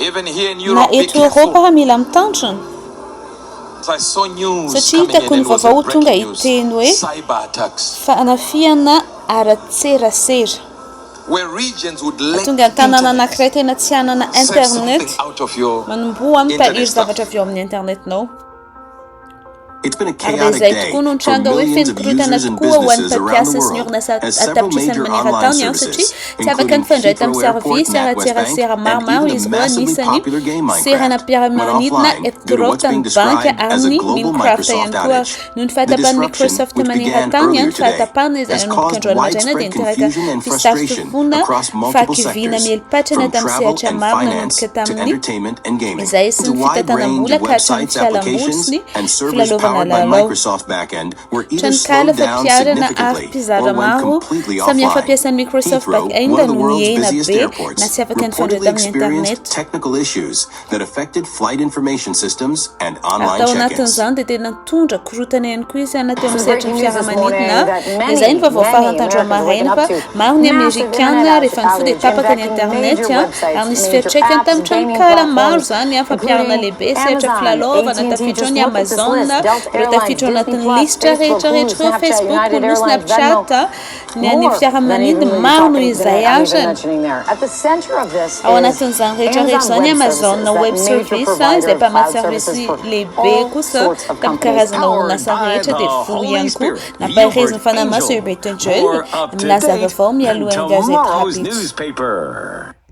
Na eto Eoropa ary mila mitandrina. Satria hitako ny vaovao tonga hiteny hoe fanafihana ara-tserasera. Tonga ny tanàna anankiray tena tsy hanana internet. Manomboha mitahiry zavatra avy ao amin'ny internet-nao. Ary dia izay tokoa no nitranga hoe feno korontana tokoa ho an'ny mpampiasa sy ny orinasa an-tapitrisany maneran-tany an, satria tsy afaka nifandray tamin'ny servisy ara-tserasera maromaro izy ireo, anisany seranam-piaramanidina Heathrow, ny banky ary ny Minecraft ihany koa. Noho ny fahatapahan'ny Microsoft maneran-tany, ny fahatapahana izay nanomboka androany maraina dia niteraka fisafosafoana fahakiviana mieli-patrana tamin'ny sehatra maro nanomboka tamin'ny izay sy ny fitantanam-bola ka hatramin'ny fialam-boly sy ny filalaovana lalao. Tranonkala fampiharana ary mpizara maro samihafa ampiasan'ny Microsoft Backend no nihena be na tsy afaka nifandray tamin'ny internet. Ary tao anatin'izany dia tena nitondra korontana ihany koa izy teo amin'ny sehatry ny fiaramanidina. Dia izay ny vaovao farany tandroany maraina fa maro ny Amerikana rehefa nifoha dia tapaka ny internet ary nisy fiantraikany tamin'ny tranonkala maro izany, fampiharana lehibe, sehatra filalaovana, tafiditra ao ny Amazon, ireo tafiditra ao anatin'ny lisitra rehetra rehetra ireo, Facebook, Hulu, Snapchat. Ny an'ny fiaramanidina, maro noho izay arany. Ao anatin'izany rehetra rehetra izany, Amazon Web Service, izay mpamatsy servisy lehibe kosa tamin'ny karazana orinasa rehetra, dia voa ihany koa. Nampaherezin'ny Fanahy Masina Hubert Angel, milaza vaovao mialohan'ny gazety rahampitso.